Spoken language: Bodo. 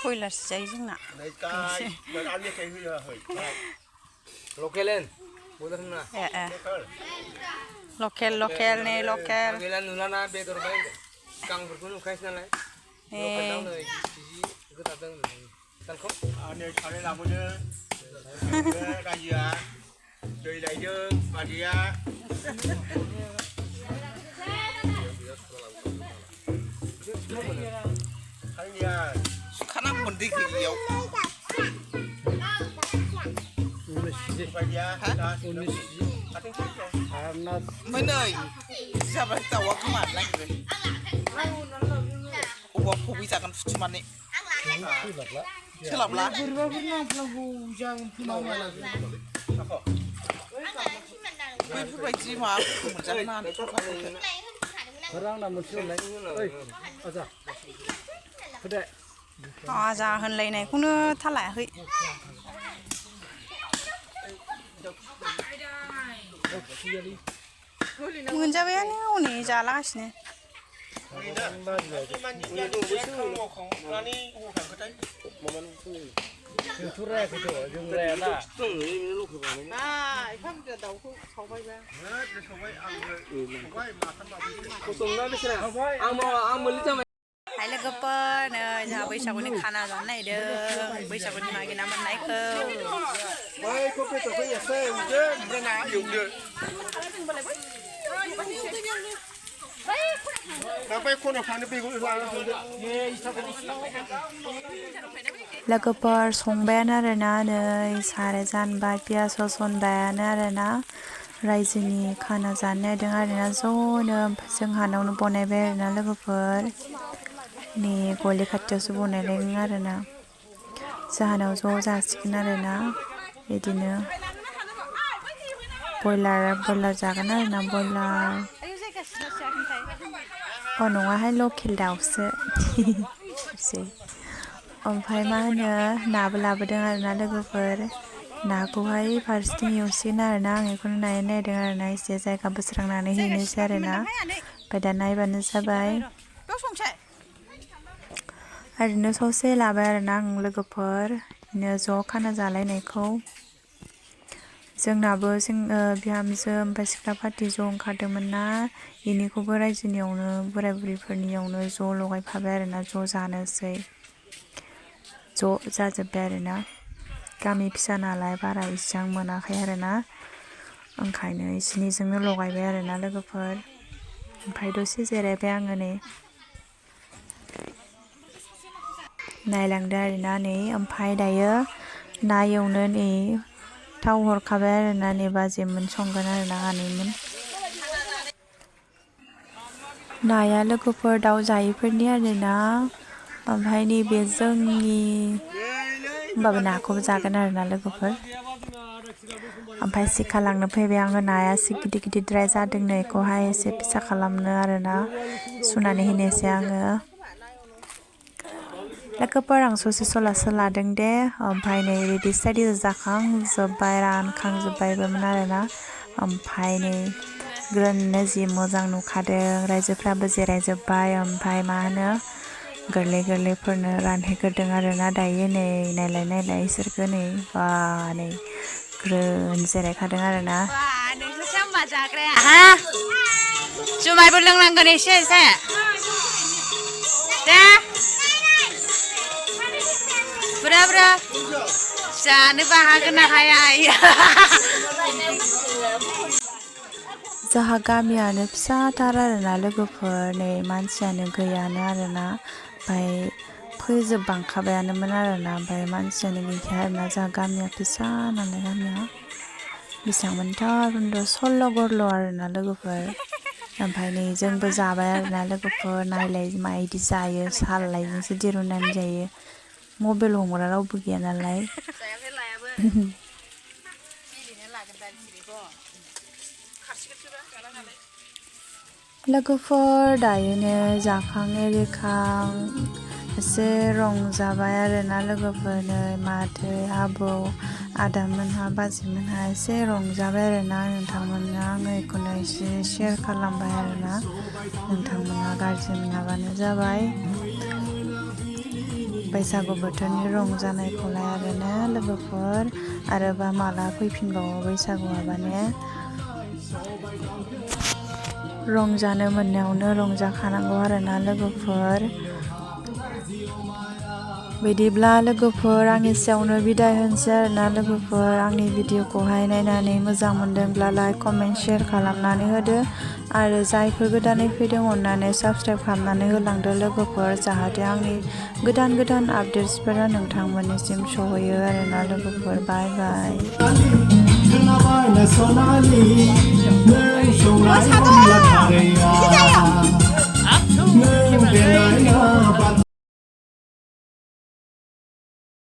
Bwailarसो जायो जोंना Lokelan boleh na Lokal nih lokal Lokelan nulana bedor bay kang berkunu kais nalai lokal nai sisi ikut datang tangko Ane chale lamunya kaya dari lagi Madia Kaya karena mending dia Mwnnai Jabai tahu aku mana gitu. Uang kopi jangan cuma nih. Selaplah. Berbagi mah jangan. orang nak muncul lagi. Aja. Sudah. Aja होनलायनायखौनो थालायाखै मोनजाबायानो हनै जालागासिनो Hai logoफोर नै जोंहा बैसागुनि खाना जानो नागिरदों बैसागुनि मागिना मोननायखौ लोगोफोर संबायानो आरोना नै साराय जानबाय पियास होसनबायानो आरोना रायजोनि खाना जानो नागिरदों आरोना ज'नो जोंहानावनो बनायबाय आरोना लोगोफोर नि गलि खाथियावसो बनायदों आरोना जाहानाव ज' जासिगोन आरोना बिदिनो बयलार जागोन आरोना बयलार नङाहाय लकेल दाउसो ओमफ्राय मा होनो नाबो लाबोदों आरोना लोगोफोर नाखौहाय फारसेथिं एवसिगोन आरोना आं बेखौनो नायनो नागिरदों आरोना एसे जायगा बोस्रांनानै हैनोसै आरोना ओमफ्राय दा नायबानो जाबाय ओरैनो ससे लाबाय आरोना आं लोगोफोर बिदिनो ज' खाना जालायनायखौ जोंनाबो बिहामजो ओमफ्राय सिख्ला पार्टि ज' ओंखारदोंमोन ना बेनिखौबो रायजोनियावनो बोराय बुरैफोरनियावनो ज' लगायफाबाय आरोना ज' जानोसै ज' जाजोब्बाय आरोना गामि फिसा नालाय बारा इसेबां मोनाखै आरोना ओंखायनो इसिनिजोंनो लगायबाय आरोना लोगोफोर ओमफ्राय दसे जिरायबाय आङो नै नायलांदो आरोना नै ओमफ्राय दायो ना एवनो नै थाव हरखाबाय आरोना नै बाजैमोन संगोन आरोना आनैमोन नाया लोगोफोर दाउ जायैफोरनि आरोना ओमफ्राय नैबे जोंनि होमबाबो नाखौबो जागोन आरोना लोगोफोर ओमफ्राय सिखा लांनो फैबाय आङो नाया एसे गिदिर गिदिरद्राय जादों नै बेखौहाय एसे फिसा खालामनो आरोना सुनानै होनोसै आङो लोगोफोर आं ससे सलासो लादों दे ओमफ्राय नै रेडि स्टाडि जाखांजोब्बाय रानखांजोब्बायबोमोन आरोना ओमफ्राय नै ग्रोननो जि मोजां नुखादों रायजोफ्राबो जिरायजोब्बाय ओमफ्राय मा होनो गोरलै गोरलैफोरनो रानहोग्रोदों आरोना दायो नै नायलाय इसोरखौ नै बा नै ग्रोन जिरायखादों आरोना नोंसोरसो होमबा जाग्राया हा जुमायबो लोंनांगोन एसे दे बुरा जानोबो हागोन ना हाया जोंहा गामियानो फिसाथार आरोना लोगोफोर नै मानसियानो गैयानो आरोना ओमफ्राय फोजोबलांखाबायानोमोन आरोना ओमफ्राय मानसियानो गैखाया आरोना जोंहा गामिया फिसा नालाय गामिया बेसेबांमोनथाय 16 गरल' आरोना लोगोफोर ओमफ्राय नै जोंबो जाबाय आरोना लोगोफोर नायलाय माबायदि जायो सालायजोंसो दिरुननानै जायो मबाइल हमग्रा रावबो गैया नालाय लोगोफोर दायोनो जाखां एरिखां एसे रंजाबाय आरोना लोगोफोर नै मादै आबौ आदामोनहा बाजैमोनहा एसे रंजाबाय आरोना नोंथांमोननो आङो बेखौनो एसे शेयार खालामबाय आरोना नोंथांमोनहा गाज्रि मोनाबानो जाबाय बैसागु बोथोरनि रंजानायखौलाय आरोना लोगोफोर आरोबा माला फैफिनबावो बैसागुआ माने रंजानो मोननायावनो रंजाखानांगौ आरोना लोगोफोर बिदिब्ला लोगोफोर आं एसेयावनो बिदाय होनोसै आरोना लोगोफोर आंनि भिडिअखौहाय नायनानै मोजां मोनदोंब्ला लाइक कमेन्ट शेयार खालामनानै होदो आरो जायफोर गोदानै फैदों अननानै साबस्क्राइब खालामनानै होलांदो लोगोफोर जाहाथे आंनि गोदान गोदान आपडेट्सफोरा नोंथांमोननिसिम सहैयो आरोना लोगोफोर बाय बाय